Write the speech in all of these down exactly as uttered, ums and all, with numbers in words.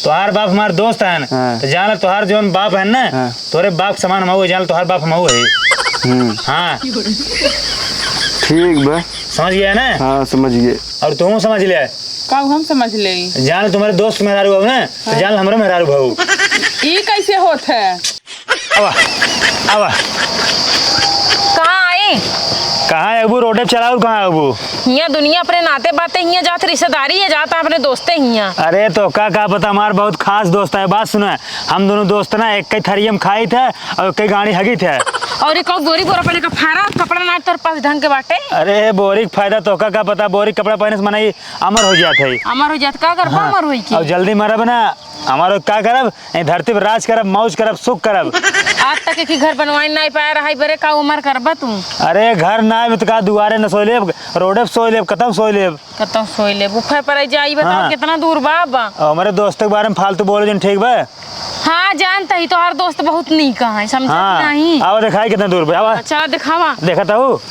तोहार बाप हमार दोस्त हन। हाँ। तो जान ले, तोहार जौन बाप हन ना, हाँ। तोरे बाप के समान हमहू है, जान ले, तोहार बाप हमहू है। हम्म। हाँ। ठीक बा। समझ गया ना? हाँ, समझ गए। और तू समझ ले। का हम समझ ले? जान ले, तुम्हारे दोस्त मेहरारू हो ना, तो हाँ। जान ले, हमरे मेहरारू भाऊ। ई कैसे होत है? आवा, आवा। कहाँ आई? कहाँ अबू? रोडे पे चलाऊ, कहाँ अबू? हियाँ दुनिया अपने नाते बाते हियाँ जात, रिश्तेदारी है जात, अपने दोस्ते हियाँ। अरे तो का, का पता, हमार बहुत खास दोस्त है। बात सुना, हम दोनों दोस्त ना एक ही थरिया में खाई थे और एक ही गाड़ी हगी थे। और एक और बोरी बोरा पहले का फारा कपड़ा ना तोर पास ढंग के बाटे। अरे बोरी के फायदा तो का, का पता, बोरी के कपड़ा पहने से मनई अमर हो जात है। अमर हो जात, का करबा हाँ। अमर होई के? और जल्दी मरब ना, हमारो का करब, ए धरती पर राज करब, मौज करब, सुख करब। आज तक एक ही घर बनवाई नहीं पाया रहा, बरे का उमर करबा तू? अरे घर ना आवे तो का दुआरे न सोई लेब, रोडे पे सोई लेब, कतौ सोई लेब। कतौ सोई लेब, उफे पर जाई बताओ हाँ। कितना दूर बा, बा? और हमारे दोस्त के बारे में फालतू बोले जिन, ठीक बा? हाँ जानता ही, तोहार दोस्त बहुत नीक है, समझत हाँ। नहीं। आवा दिखाई कितना दूर बा, आवा। अच्छा दिखावा। देखा था वो,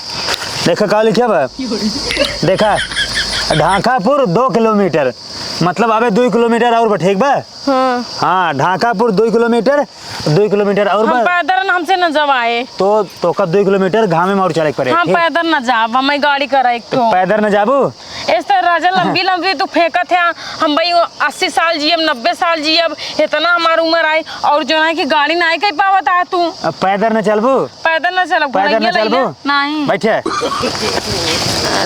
देखा का लिखा बा? देखा, ढाकापुर दो किलोमीटर, मतलब अबे दुई किलोमीटर और बा, ठीक बा? हाँ। हाँ, ढाकापुर दुई किलोमीटर, दुई किलोमीटर और हम बा। पैदल न, हमसे न जवाए। तो, तोका दुई किलोमीटर घामे में और चले के पड़े, हम ठीक? पैदल न जाब, हमें गाड़ी कराए तो तो। पैदल न जाबू? इस तरह राजा लंबी लंबी तू फेंकत है, हम भाई वो अस्सी साल जियब, नब्बे साल जियब, इतना हमार उम्र आई और जो है कि गाड़ी ना कह पावत आ तू। अब पैदल न चलबू? पैदल ना चलब, पैदल घोड़ैया ना चलबू? लइया। नहीं। बैठे।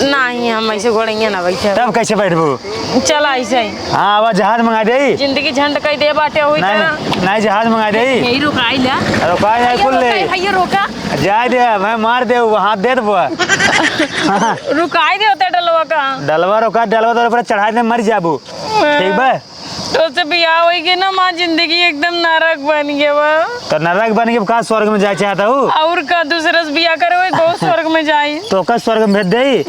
नहीं, हम ऐसे घोड़ैया ना बैठे। तब कैसे बैठबू? चला ऐसे ही। हाँ, अब जहाज मंगा दे। जिंदगी झंड कई दे बाटे हुई नहीं, तरह। नहीं, जहाज मंगा दे। यही रुकाई ला। रुकाई नहीं, भैया कुल ले। रुकाई, भैया रोका। जाए दे, मैं मार दे, वो हाथ दे दबो। रुकाई दे होते डलवा का। डलवा रोका, डलवा तो ऊपर चढ़ाई दे, मर जाबू। ठीक बा? तोसे बियाह होई के ना, माँ, जिंदगी एकदम नरक बन गया बा। तो नरक बन के का स्वर्ग में जाए चाहता हूँ? और का, दूसरे से बियाह करे हुए, बहुत स्वर्ग में जाई। तो का स्वर्ग में भेज दे?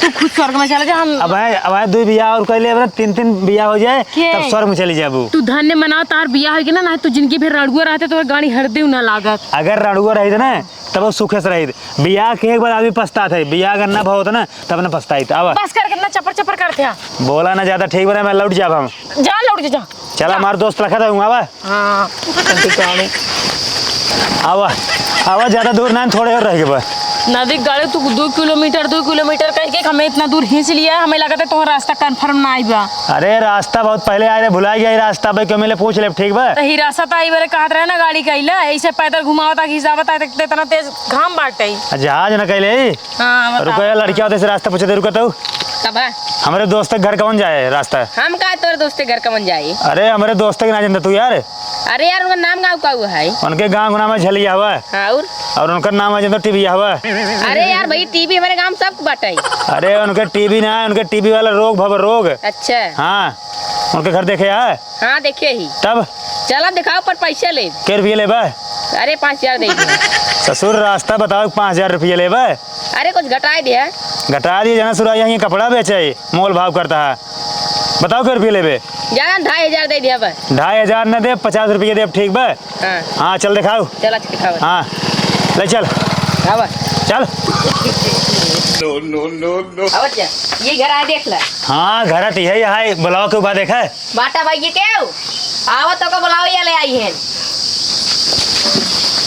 तू खुद स्वर्ग में चला जा, हम अब है, अब है, दो बियाह और कर ले, अब तीन, तीन बियाह हो जाए, के? तब स्वर्ग में चली जाबू। तू धन्य मना, तार बियाह होई के ना, ना तू जिंदगी भर रड़ुआ रहते, तो गाड़ी हर देव ना लागत। अगर रड़ुआ रही ना, तब वो सुखे से रही। बियाह के एक बार अभी पछतात है, बियाह अगर ना भवत ना, तब ना पछताइत। आवा। बस कर, कितना चपर चपर करते हैं। बोला ना ज्यादा, ठीक बा ना, मैं लौट जाब हम। जा, लौट जा, जा। चला, जा। हमार दोस्त रखा था, आवा। हाँ, ठीक है। आवा, आवा, ज्यादा दूर ना, थोड़े और रह गए बा। नदी गाड़ी तू दो किलोमीटर, दो किलोमीटर कह के हमें इतना दूर खींच लिया, हमें लगता है तुम्हारा रास्ता confirm ना आई बा। अरे, रास्ता बहुत पहले आए रहे, भुला गया ई रास्ता, भाई, क्यों मिले, पूछ ले, ठीक बा? तो ही रास्ता तो आई बारे कहत रहे ना, गाड़ी कइला, ऐसे पैदल घुमावता, घिसावता, तो इतना तेज घाम बाटे। आ, जहाज न कइले? हाँ, बताओ। रुको यार, लड़किया होते से रास्ता पूछे थे, रुको तो। कब है? हमरे दोस्त के घर कौन जाए रास्ता? हम का तोर दोस्त के घर कौन जाए? अरे, हमरे दोस्त के ना जानता तू यार। अरे यार, उनका नाम गाँव का हुआ है? उनके गाँव का नाम है झलिया हुआ। हाँ, और? और उनका नाम है जानता टीवी हुआ। अरे यार भाई, टीवी हमारे गाँव में सब बाटे। अरे, उनके टीवी ना है, उनके टीवी वाला रोग भव रोग। अच्छा। हाँ, उनके घर देखे है? हाँ, देखे ही। तब? चला दिखाओ, पर पैसे ले। के रुपये लेबा? अरे, पाँच हजार दे दे। ससुर, रास्ता बताओ, पाँच हजार रुपये लेबा? अरे, कुछ घटाए दिया। घटा दिए, जाना सुरा, यहाँ कपड़ा बेचे, मोल भाव करता है। बताओ, के रुपये लेबे? ज्यादा ढाई हजार दे दिया बस। ढाई हजार न दे, पचास रुपये दे, ठीक बा? हाँ। हाँ, चल दिखाओ। चल, अच्छा दिखाओ। हाँ, ले चल। आवा। चल। No, no, no, no। आवत जा। ये घर आए देख ले। हाँ, घर तो यही है, बुलाओ के उबा देखा है। बाटा भाई, ये के हो? आवत तो को बुलाओ, ये ले आई है।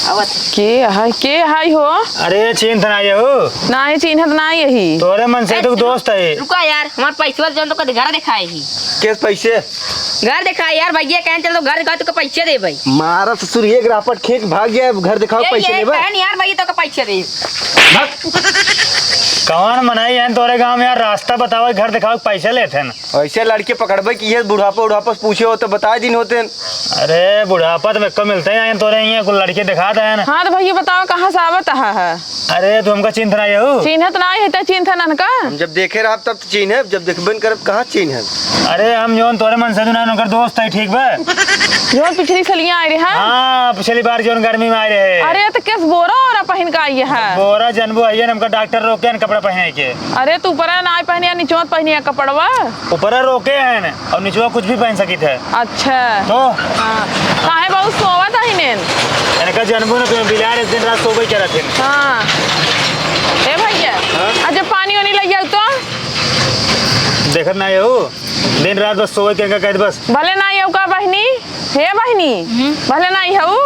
आवत। के है, के है हो? अरे, चिन्हत ना ये हो? नाही, चिन्हत ना यही। तोरे मन से अरे, तो दोस्त है। रुका यार, हमार पैसवा जौन तो कद घर दिखाए ही। किस पैसे? घर दिखाए यार, भैया कहन चल तो घर दिखाओ, तो पैसे दे भाई। मारा ससुर, एक रापट खेक भाग गया, घर दिखाओ, ए, पैसे ये लेबा? कहन यार, भैया तो का पैसे दे। भाग। कौन मनई है तोरे गाँव में यार, रास्ता बतावे, घर दिखावे, पैसे लेत हैं। ऐसे लड़के पकड़बे कि ये बुढ़ापा, बुढ़ापा से पूछे हो तो बता दिन होते हैं। अरे बुढ़ापा तो मेरे को मिलते हैं तोरे, ये कुल लड़के दिखाते हैं ना। हाँ तो भैया बताओ कहाँ से आवत है? अरे तू हमका चिन्हत ना हो? चिन्हत ना है तो चिन्हत ना का? हम जब देखे रहा तब चिन्ह है, जब देखबे न करब, कहाँ चिन्ह है? अरे, हम जौन तोरे मन से दुना उनकर दोस्त है, ठीक बा? जौन पिछली सलियाँ आए रहे, हाँ? हाँ, पिछली बार जौन गर्मी में आए रहे। अरे, तो किस बोरा ओरा पहिन के आई है? बोरा जनबो है, हमका डॉक्टर रोके हैं कपड़ा पहने के। अरे, तू ऊपरा ना पहने, निचवा पहने कपड़वा? ऊपरा रोके हैं और निचवा कुछ भी पहन सकित है। अच्छा। तो? हाँ। काहे बाबू सोवत है नेन? इनका जनबो ना, तुम्हें बिलार एक दिन रात सोबे करत है। हाँ। ए भैया, हाँ? अच्छा पानी वानी लग जाओ तो? देखत ना हो, दिन रात बस सोवे के का कहत बस। भले ना ये का बहिनी, हे बहिनी, हम्म। भले नाहीं हऊ?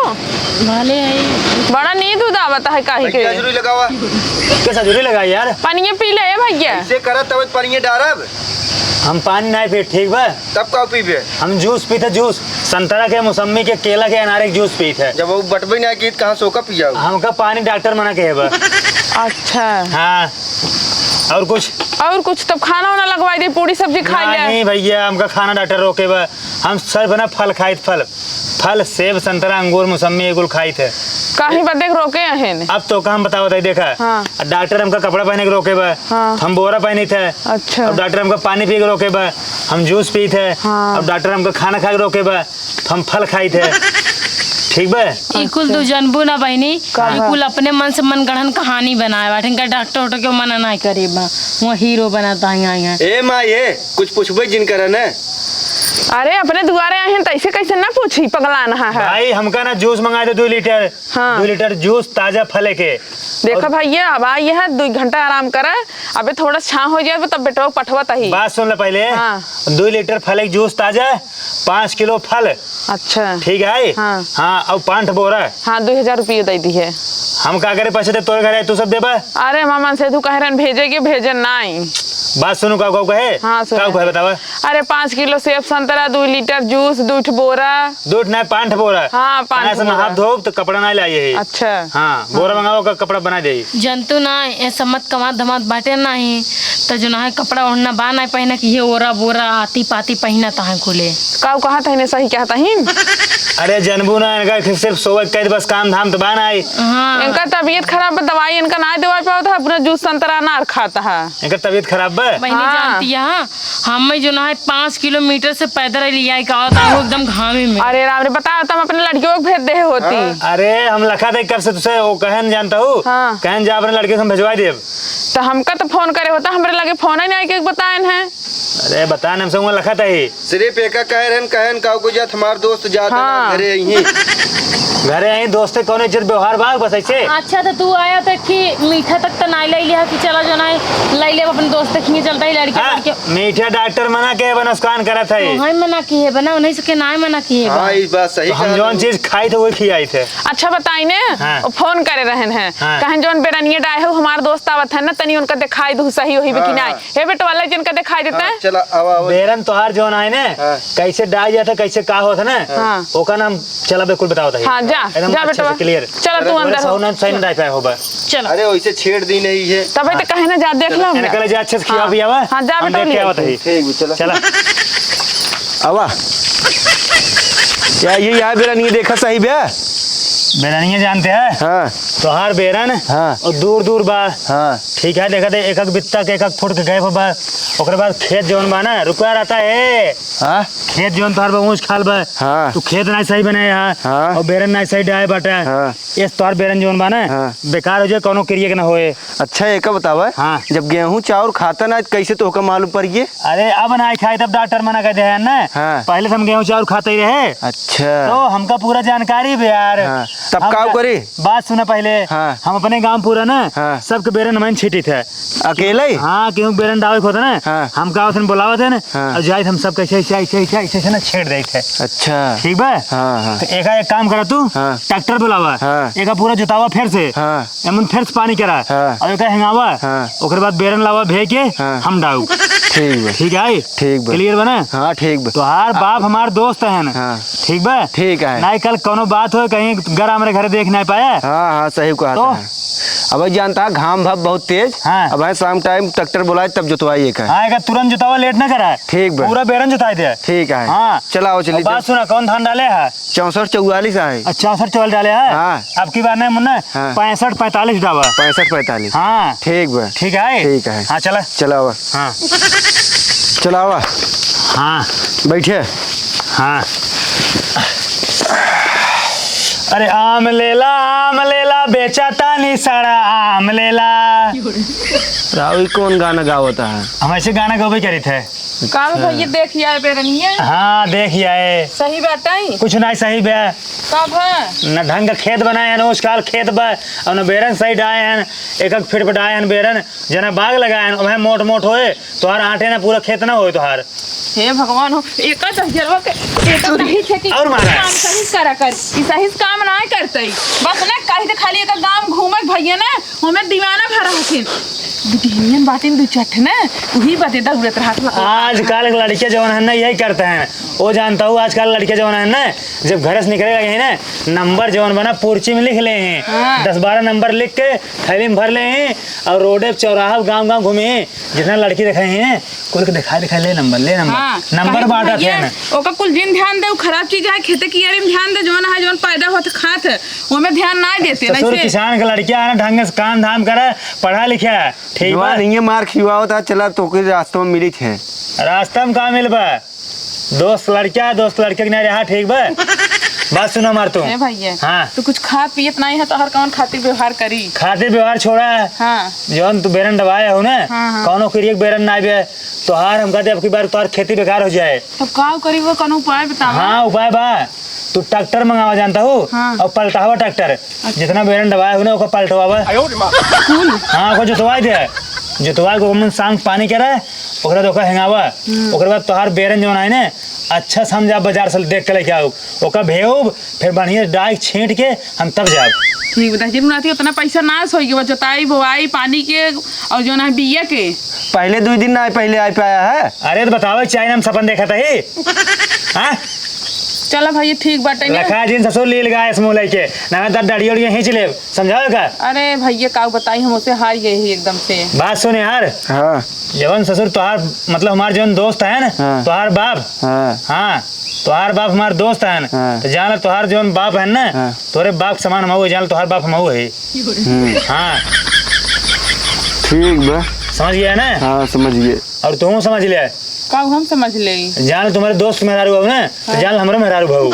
भले है। बड़ा नींद उद आवत है काहे के? भैया, जरूरी लगावा। कैसा जरूरी लगा यार? पानिये पी ले, ए भैया। ऐसे करत तब पानिये डारब। हम पानी नाहीं पीत, ठीक बा? तब का पीबे? हम जूस पीत है, जूस। संतरा के, मौसम्मी के, केला के, अनारे के जूस पीत है। जब वो बटबे नाहीं कीत, कहाँ से ओका पियाऊ? हमका पानी डॉक्टर मना के है बा। अच्छा। हाँ। और कुछ? और कुछ तब खाना वाना लगवाई दे, पूरी सब्जी खाई ले। नहीं भैया, हमका खाना डॉक्टर रोके बा। हम सिर्फ ना फल खाइत, फल। फल, सेब, संतरा, अंगूर, मौसम्मी, ये कुल खाइत है। काहे बदे के रोके अहेन? अब तो का हम बतावत है, देखा। हाँ। डॉक्टर हमका कपड़ा पहने के रोके बा। हाँ। हम बोरा पहनित है। अच्छा। अब डॉक्टर हमका पानी पी के रोके बा। हम जूस पीत है। हाँ। अब डॉक्टर हमका खाना खा के रोके बा। हम फल खाइत है। ठीक बा? ई कुल तू जनबू ना बहिनी, का ई बा? कुल अपने मन से मनगढ़ंत कहानी बनाए बाटे। इनका डॉक्टर उक्टर के मना नाहीं करे बा, वहाँ हीरो बनाता है यहाँ, यहाँ। ए माँ, ये कुछ पूछबे जिन करे न। अरे, अपने दुआरे आए हैं, तो ऐसे कैसे ना पूछी, पगला नहा है। भाई, हमका ना जूस मंगा दे, दो लीटर। हाँ। दो लीटर जूस ताजा फले के। देखा और भैया, अब आई है, दो घंटा आराम करा, अबे थोड़ा छाँव हो जाए, तब बेटवा पठवा तही। बात सुन ले पहले। हाँ। दो लीटर फले के जूस ताजा, पाँच किलो फल। अच्छा। ठीक है? हाँ। हाँ, और पाँच बोरा। हाँ, दो हजार रुपये दे दी है। हम का करे पैसे दे, तोरे घरे तू सब देबा? अरे मामा से तू कह रहे भेजे के, भेजे नाहीं। बात सुनू, का, का कहे? हाँ, सुन। का कहे बतावा? अरे, पाँच किलो सेब संतरा, दो लीटर जूस, दो ठो बोरा। दो ठो नाहीं, पाँच ठो बोरा। हाँ, पाँच ठो बोरा। हाथ धोब तो कपड़ा नाहीं लाई है। अच्छा। हाँ, बोरा मंगावा, का कपड़ा बना दे। जनतू ना, ये सब मत कमात धमात बाटे नाहीं, तो जो ना है कपड़ा ओढ़ना बा नाहीं पहने कि ये ओरा बोरा आती पाती पहनत है कुले। का कहत है ने, सही कहत है? अरे जनबू ना, इनका सिर्फ सोवत कैद बस, काम धाम तो बा नाहीं। हाँ। इनका तबीयत खराब बा, दवाई इनका नाहीं दवाई पावत है, अपना जूस संतरा अनार खात है। इनका तबीयत खराब बा? बहिनी हाँ। जानती है, हम जो ना है पाँच किलोमीटर से पैदल लिया के आवत है, वो एकदम घामे में। अरे राम रे, बता, तुम अपने लड़कियों को भेज दे होती। हाँ। अरे हम लखा थे कब से तुझसे, वो कहन जानता हूँ, हाँ। कहन जा अपने लड़के से हम भेजवा देब। तो हमका तो फोन करे होता, हमरे लगे फोन ही नाहीं के बताएन है। अरे बताएन, हमसे वहाँ लखा था ही। सिर्फ एका कह रहन, कहन का को जात हमार दोस्त जात हाँ। हमार घरे आई। घरे आई, दोस्ते कौनो इज्जत व्यवहार बा बस ऐसे? अच्छा, तो तू आया तो कि मीठा तक तो नाहीं ले लिया कि चला जो नाहीं ले ले अपने दोस्त के खिए चलता ही लड़के हाँ, लड़के। मीठा डॉक्टर मना के बा, नुकसान करत है। तो वही मना की है बना, उन्हीं से के नाहीं मना की है हाँ, बा। ई बात सही तो हम कहा जौन तू। चीज खाई थे वही खियाई थे। अच्छा बताई ने, हाँ। वो फोन करे रहन है, हाँ। कहन जौन बेरनिया डाहे हो हमार दोस्त आवत है ना, तनी उनका दिखाई दू सही वही भी कि हाँ, नाहीं। हाँ। हे बेटवा, ले जिनका दिखाई देता हाँ, है। चला, आवा, आवा। बेरन तोहार जौन आए ने, हाँ। कैसे डाई जाता, कैसे का होता ना, हाँ। ओका नाम चला बिल्कुल बताओ था। हाँ, जा, एकदम जा अच्छे से बेटवा। Clear। चला तू चला, अंदर हो। सही ना, सही ना डाई पाए हो बा। चला। अरे, वैसे छेड़ दी नहीं है। तब हाँ। तो कहे ना, जा देख लो। इनका ले जा, अच्छे से खिया हाँ। पियावा। हाँ, जा हम बेटवा, देख के ले। आवत ही। ठीक, चला। चला। आवा। क्या ये यहाँ बेरनिया देखा सही बे? बेरनिया जानते हैं? हाँ। तोहार बेरन हाँ। और दूर दूर बा। हाँ। ठीक है, देखा थे, एक एक बित्ता के, एक एक फुट के गैप बा। ओकरे बाद खेत जौन बा ना, रुका रहता है। हाँ। खेत जौन तोहार बा, ऊँच खाल बा। हाँ। तू खेत नाहीं सही बनाए हा। हाँ। और बेरन नाहीं सही डाए बाटा। हाँ। ये तोहार बेरन जौन बा ना, हाँ। बेकार हो जाए, कौनो क्रिया के ना होए। अच्छा, एका बतावा, हाँ। जब गेहूँ चाउर खाता ना, कैसे तोहका मालूम पड़ गए? अरे, अब नाहीं खाई, तब डॉक्टर मना कर दे है ना। हाँ। पहले तो हम गेहूँ चाउर खाते ही रहे। अच्छा। तो हमका पूरा जानकारी बे यार। हाँ। तब हम का का-, करी? बात सुना पहले। हाँ। हम अपने गाँव पूरा ना, हाँ। सबके बेरन हमन छीटी थे। अकेले ही? हाँ, क्यों बेरन डावे के होता ना, हाँ। हम का होता बोलावत है ना, हाँ। और जाइत हम सब कैसे, ऐसे, ऐसे, ऐसे, ऐसे, ऐसे ना छेड़ देइत है। अच्छा। ठीक बा? हाँ, हाँ। तो एका एक काम करा तू, हाँ। ट्रैक्टर बुलावा, हाँ। एका पूरा जुतावा फिर से, हाँ। एमन फिर से पानी करा, हाँ। और एका हिंगावा, हाँ। ओकरे बाद बेरन लावा भे के, हाँ। हम डाऊ। ठीक बा। ठीक है? ठीक बा। Clear बा ना? हाँ, ठीक बा। तोहार बाप हमार दोस्त है ना? हाँ। ठीक बा? ठीक है। नाहीं कल कौनो बात हो, कहीं गर हमरे घरे देख नाहीं पाया। हाँ, हाँ, सही कहा तो? था। अब जानता है, घाम भाप बहुत तेज। हाँ। अब है शाम time ट्रैक्टर बुलाए, तब जोतवाई एक है। हाँ, एक तुरंत जोतावा, late ना करा। ठीक बा। पूरा बेरन जोताई दे। ठीक है। हाँ। चलाओ, चलिए। और बात सुना, कौन धान डाले है? चौसठ चौवालीस है। अच्छा, चौसठ चौवालीस डाले है? हाँ। अब की बार नहीं मुन्ना, हाँ। पैंसठ पैंतालीस डावा। पैंसठ पैंतालीस। हाँ। ठीक बा। ठीक है? ठीक है। हाँ, चला। चलावा। हाँ। चलावा। हाँ। बैठे। हाँ। अरे आम लेला, आम लेला, बेचा तानी सड़ा आम लेला। राहुल कौन गाना गावत है? हम ऐसे गाना गौबे करी थे। का भैया, देख आए बेरनिया? हाँ, देख आए। सही बाटइ? कुछ नाहीं सही बे। का भा? न ढंग का खेत बनाए हैं, न उसकाल खेत बा, और न बेरन सही डाए हैं, एक एक फीट पर डाए हैं बेरन, जना बाग लगाए हैं, वह मोट मोट होए, तोहार आटे ना पूरा खेत ना होए तोहार। हे भगवान हो, एक दहिजरवा के, एक तो नहीं थे कि और मारा। काम सही करा कर, कि सही से काम ना करतइ। बस ना कही तो खाली एक गांव घूमे भैया ना, हमें दीवाना भरा हथिन। बिटिनियन बाटिन दू चार ठे ना, उही बदे दौड़त रहत बा। आजकल के लड़के जवन है ना, यही करते हैं। वो जानता हूँ, आजकल लड़के जवन है ना, जब घर से निकले लगे हैं ना, नंबर जवन बना पुर्ची में लिख ले हैं। हाँ। दस बारह नंबर लिख के थैली में भर ले हैं और रोडे पे, चौराहा पे, गाँव गाँव घूमे हैं। जितना लड़की देखे हैं, कुल के दिखाई दिखाई, "ले नंबर, ले नंबर।" हाँ, नंबर कहीं बांटत भैया, है ना। ओका कुल जिन ध्यान दे, उ खराब चीज है, खेते कियारी में ध्यान दे, जवन है, जवन पैदा होत खात है, ओमे ध्यान ना देते, ससुर नहीं से किसान के लड़किया है ना, ढंग से काम धाम करे, पढ़ा लिखा है, ठीक बा? जवान हिंगे मार खिवावत है, चला तोके रास्ता में मिलित है। रास्ता में का मिलबा? दोस्त लड़का, दोस्त लड़के के नहीं रहा, ठीक बा? बात सुना हमार तू। ए भैया, हाँ। तू कुछ खात पियत नहीं है, तोहर कौन खातिर व्यवहार करी? खातिर व्यवहार छोड़ा। हाँ। जौन तू बेरन डबाए हो ना, हाँ, हाँ। कौनो किरियक बेरन ना आवे, तोहार हम कहते अब की बार तोहार खेती बेकार हो जाए। तब का करी, वो कौनो उपाय बतावा। हाँ, उपाय बा। तू ट्रैक्टर मंगावा जानता हो, हाँ। और पलटावा ट्रैक्टर। जितना बेरन डबाए हो ना, ओकर पलटवावा। आयो रे माँ। कुल? हाँ, ओकर जोतवाई दे। जोतवाई के ओमन सांग पानी करे, ओकरा बाद ओकर हेंगावा। हम्म। ओकरे बाद तोहार बेरन जौन आए ने, अच्छा समझा बाजार से देख के लेके आओ। ओकर भेऊब, फिर बढ़िया डाई छींट के हम तब जाब। ठीक बता, जिन नाती उतना पैसा ना सोई के बा, जोताई, बोआई, पानी के और जौन है बिया के। पहले दो दिन ना आए, पहले आ पाया है। अरे तो बतावे चाहे ना, हम सपन देखत ही। हाँ? चला भैया, ठीक बाटे ना। लखा जिन ससुर लील गाय समूह लेके, ना तो डड़ियो उड़ियो खींच लेब, समझावे का? अरे भैया, का बताई, हम उसे हार गए ही एकदम से। बात सुन यार। हाँ। जवन ससुर तोहार, मतलब हमार जवन दोस्त है ना, हाँ। तोहार बाप। हाँ। हाँ, तोहार बाप हमार दोस्त है ना, हाँ। तो जान ले तोहार जवन बाप है ना, हाँ। तोरे बाप समान हम हुए, जान ले तोहार बाप हम हुए। हम्म। हाँ। ठीक बा। समझ गया ना? हाँ, समझ गए। और तू समझ ले। का हम समझ ले? जान ले तुम्हारे दोस्त मेहरारू हो ना, तो हाँ। जान ले हमरो मेहरारू भाऊ।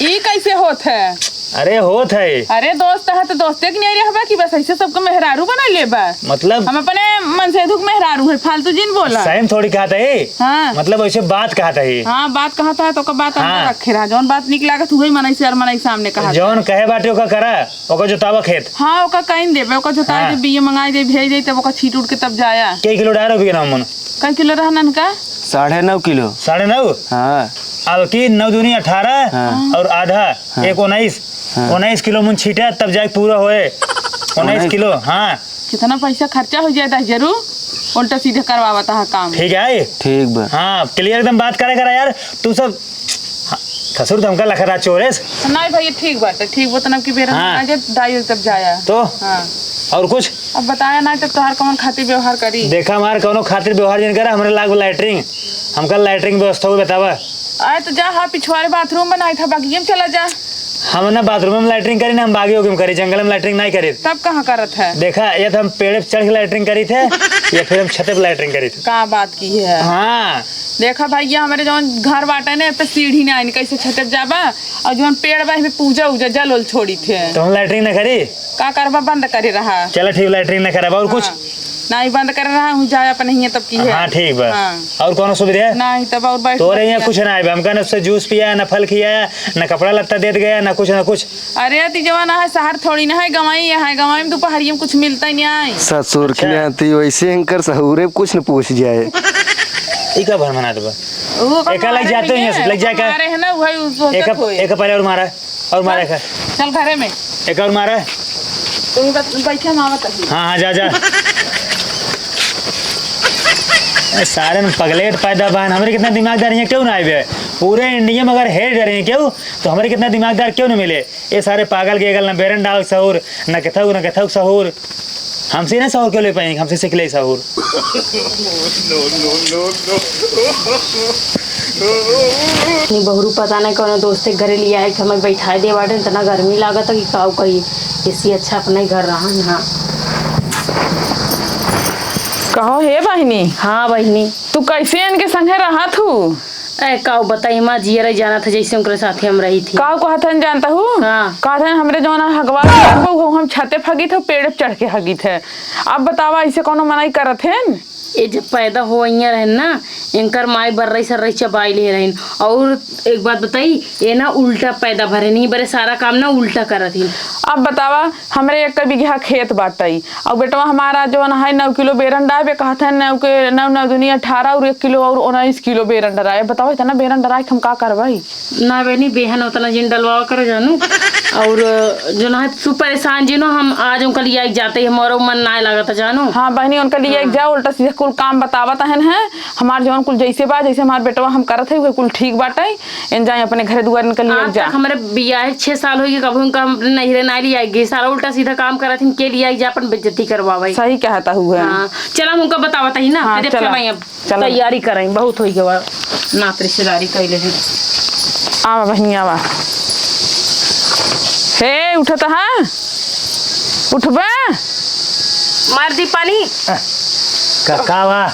ई कैसे होत है? अरे होत है। अरे दोस्त है तो दोस्ते के नहीं रहबा कि बस ऐसे सबको मेहरारू बना लेबा? मतलब? हम अपने मन से दुख मेहरारू है, फालतू जिन बोला। सही में थोड़ी कहत है। हाँ। मतलब ऐसे बात कहत है। हाँ, बात कहत है तो ओकर बात अंदर हाँ। रखे रहा। जौन बात निक लागत उहे मनई से और मनई सामने कहत जौन है। कहे बाटे ओका करा, ओका जोतावा खेत। हाँ, ओका कहीं देबे, ओका जोताई हाँ। दे, बिया मंगाई दे, भेज दे, तब ओका छीट उड़ के तब जाया। के किलो डार हो बिगना मन? कई किलो रहा ननका? साढ़े नौ किलो। साढ़े नौ? हाँ। अब की नौ दूनी अठारह हाँ। और आधा, हाँ। एक उन्नीस। हाँ। उन्नीस किलो मुन छीटा तब जाके पूरा होए। उन्नीस उन्नीस। किलो, हाँ। कितना पैसा खर्चा हो जाता है जरूर, उल्टा सीधा करवावता है काम। ठीक है? ठीक बा। हाँ, clear एकदम बात करे करा यार, तू सब हाँ, ससुर तो हमका लखा रहा चोरेस। नहीं भैया, ठीक बात है, ठीक बा, तब की बेरा हाँ। आ जाए, दाई तब जाया। तो? हाँ। और कुछ? अब बताया ना, तब तोहार कौन खातिर व्यवहार करी? देखा, हमार कौनो खातिर व्यवहार जिन करा, हमरे लाग लैट्रिन, हमका लैट्रिन व्यवस्था हुई बतावा। आए तो जा, हाँ, पिछवारे बाथरूम बनाई था, बाकी हम चला जा। हम ना बाथरूम में लैट्रिन करी, ना हम बागी ओगी में करी, जंगल में लैट्रिन नहीं करी। तब कहाँ करत है? देखा, या तो हम पेड़े पे चढ़ के लैट्रिन करी थे, या फिर हम छते पे लैट्रिन करी थे। का बात की है? हाँ। देखा भैया, हमरे जौन घर बाटे ने, पे सीढ़ी ना आइन, कैसे छते पे जाबा? और जौन पेड़ बा, एमे पूजा उजा, जल उल छोड़ी थे। तो हम लैट्रिन ना करी? का करबा, बंद करे रहा। चला ठीक, लैट्रिन ना करब, और कुछ? हाँ। नहीं, बंद करे रहा, हूँ जाए अपने हियाँ तब की है। हाँ, ठीक बा। हाँ। और कौनो सुविधा है? नहीं, तब और बैठ तोरे यहाँ कुछ ना आइबा, हमका न उससे जूस पिया, न फल खिया, न कपड़ा लत्ता देत गया, न कुछ, न कुछ। अरे, ती जवान है, शहर थोड़ी ना है, गंवाई है, गंवाई में दोपहरिया में कुछ मिलता ही नहीं है। ससुर अच्छा। की आती वैसे इनकर सहूरे कुछ न पूछ जाए। ई का भर मनात बा? वो का एका लग मारे जाते नहीं हैं, है, लग जाए का? मारे है ना, वही सोचत एक, होए। एक पहले और मारा, और मारा चल, का? चल घरे में। एक और मारा। तू बस बैठे, हम आवत हई। हाँ, हाँ, जा, जा। ए, सारे में पगलेट पैदा बहन, हमरे कितना दिमागदार है, क्यों ना आए बे? पूरे इंडिया में अगर हेड रहे क्यों, तो हमरे कितना दिमागदार क्यों नहीं मिले? ये सारे पागल के गल न बेरन डाल सहूर, न कथक, न कथक सहूर। हमसे ना सहूर के ले पाएंगे, हमसे सीख ले सहूर। ये बहुरू पता नहीं कौनो दोस्त के घरे लिया है कि हमें बैठाए दे बाटे, इतना गर्मी लागत है कि काऊ कही, इससे अच्छा अपने ही घर रहा। हाँ। कहो हे बहिनी। हाँ बहिनी। तू कैसे इनके संगे रहत हू? ए, काऊ बताई माँ, जियरा जानत है जैसे उनके साथे हम रही थी। काऊ कहत हन जानता हूँ? हाँ। कहत हन हमरे जौन हगवा बहू हम छते फगी थे, पेड़ पे चढ़ के हगी थे। अब बतावा ऐसे कौनो मनाई करत हन? ये जब पैदा होइया रहन ना, इनकर माई बर्रई सर्रई चबाई ले रहन। और एक बात बताई, ये ना उल्टा पैदा भरे नहीं, बरे सारा काम ना उल्टा करत ही। अब बतावा, हमरे एक बिगहा खेत बाटई, और बेटवा हमारा जवन है नौ किलो बेरन डायबे, कहत है नौ के, नौ नौ दुनिया अठारह और एक किलो और उन्नीस किलो बेरन डराए। बतावा, इतना बेरन डराए के हम का करवाई? ना बहनी, बेहन उतना जिन डलवावा करो जानू। और जो ना है, तू परेशान जिनो, हम आज उनका लिया जाते ही, हमारो मन ना लागत जानू। हाँ बहनी, उनका लिया हाँ। जाओ, उल्टा सीधा कुल काम बतावत हन है। हमार जवन कुल जैसे बा, जैसे हमार बेटवा हम करत है, उहे कुल ठीक बाटे। इन जाए अपने घरे दुआर इनका लिया आज जा। तक हमरे बियाह छह साल होइगे, कभी उनका हम अपने नैहरे ना लिया गए। सारा उल्टा सीधा काम करत हन, के लिया जा, अपन बेइज्जती करवावे। सही कहता हुआ। हाँ, चला हम उनका बतावत ही ना, हाँ, फिर चला। चला। तैयारी करई, बहुत होई गवा, नात रिश्तेदारी कइले ही। आवा बहिनी, आवा। हे, उठत हा? उठबे? मार दी पानी। का, का वा?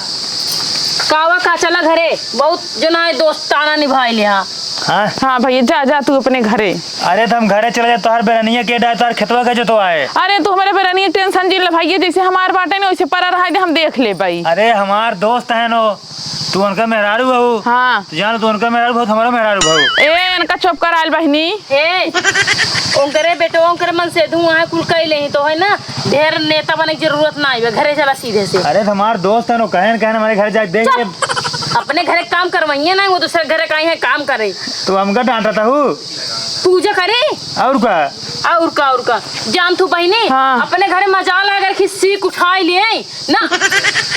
का वा का, चला घरे। बहुत जो ना है दोस्ताना निभाई लिहा। हाँ? हाँ भैया, जा, जा तू अपने घरे। अरे तो हम घरे चले जाए, तोहार बेरनिया के डाय, तोहार खेतवा के जोतवाए। अरे तू हमारे बेरनिया के tension जिन ले भैया, जैसे हमार बाटे ना वैसे परा रहा दे, हम देख लेबई। अरे हमार दोस्त है नो, तू उनका मेहरारू हऊ। हाँ। तू जान, तू उनका मेहरारू बहुत, हमारा मेहरारू हऊ। ए, इनका चुप कराइल बहिनी। ए, उनकरे बेटवा, उनकरे मन से धुआं है, कुल कई लेही तो है ना, ढेर नेता बने की जरूरत ना आइबे, घरे चला सीधे से। अरे, तो हमार दोस्त है नो, कहन, कहन हमारे घर जाके देख चुप। ले। अपने घरे काम करवाइए ना, वो दूसरे घरे का ही है काम करे। तो हमका डांटत हऊ। पूजा करे। और का? और का, और का? जान तू बहिनी, हाँ। अपने घरे मजाल अगर कि सीख उठाई लिए, ना,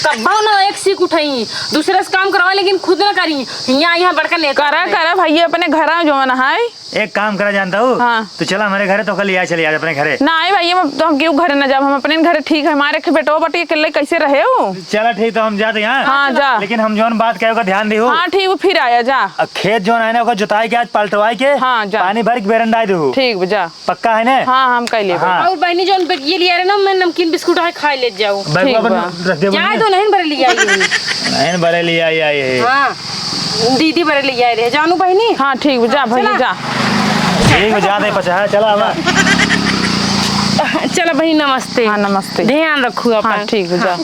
कब्बो ना एक सीख उठाई, दूसरे से काम करवा, लेकिन खुद ना करी। यहाँ, यहाँ बड़का नेता करा, बने। करा भैया, अपने घर जवन है। एक काम करा जानता हूँ, हाँ। तो चला हमारे घरे, तो कल यहाँ चले आज अपने घरे। नहीं भैया, हम, तो हम क्यों घरे ना जाब, हम अपने घरे ठीक है। हमारे के बेटवा बटी अकेले कैसे रहे हो? चला ठीक, तो हम जाते हैं। हाँ, जा। लेकिन हम जौन बात कहे ओकर ध्यान दिहो। हाँ, ठीक, वो फिर आया, जा। अब खेत जौन है ना, ओकर जोताई के आज पलटवाई के, हाँ, जा। पानी भर के बेरन डाल दिहो। ठीक बा, जा। पक्का है ना? हाँ, हम कह लेबे। हाँ। और बहनी, जौन बे-, ये लिया रहे ना, मैं नमकीन बिस्कुट है, खाए ले जाओ। बैगवा ठीक अपन बा। रख दे जाए बहनी। तो नहीं बरे लिया आई है। नहीं बरे लिया आई, आई है। हाँ, दीदी बरे लिया रहे, जानू बहनी। हाँ, ठीक बा, जा हाँ, भैया, चला। जा। ठीक बा, जा दे पचा, चला अब। चला बहनी, नमस्ते। हाँ, नमस्ते। ध्यान रखू अपन। हाँ, ठीक बा, जा। हाँ।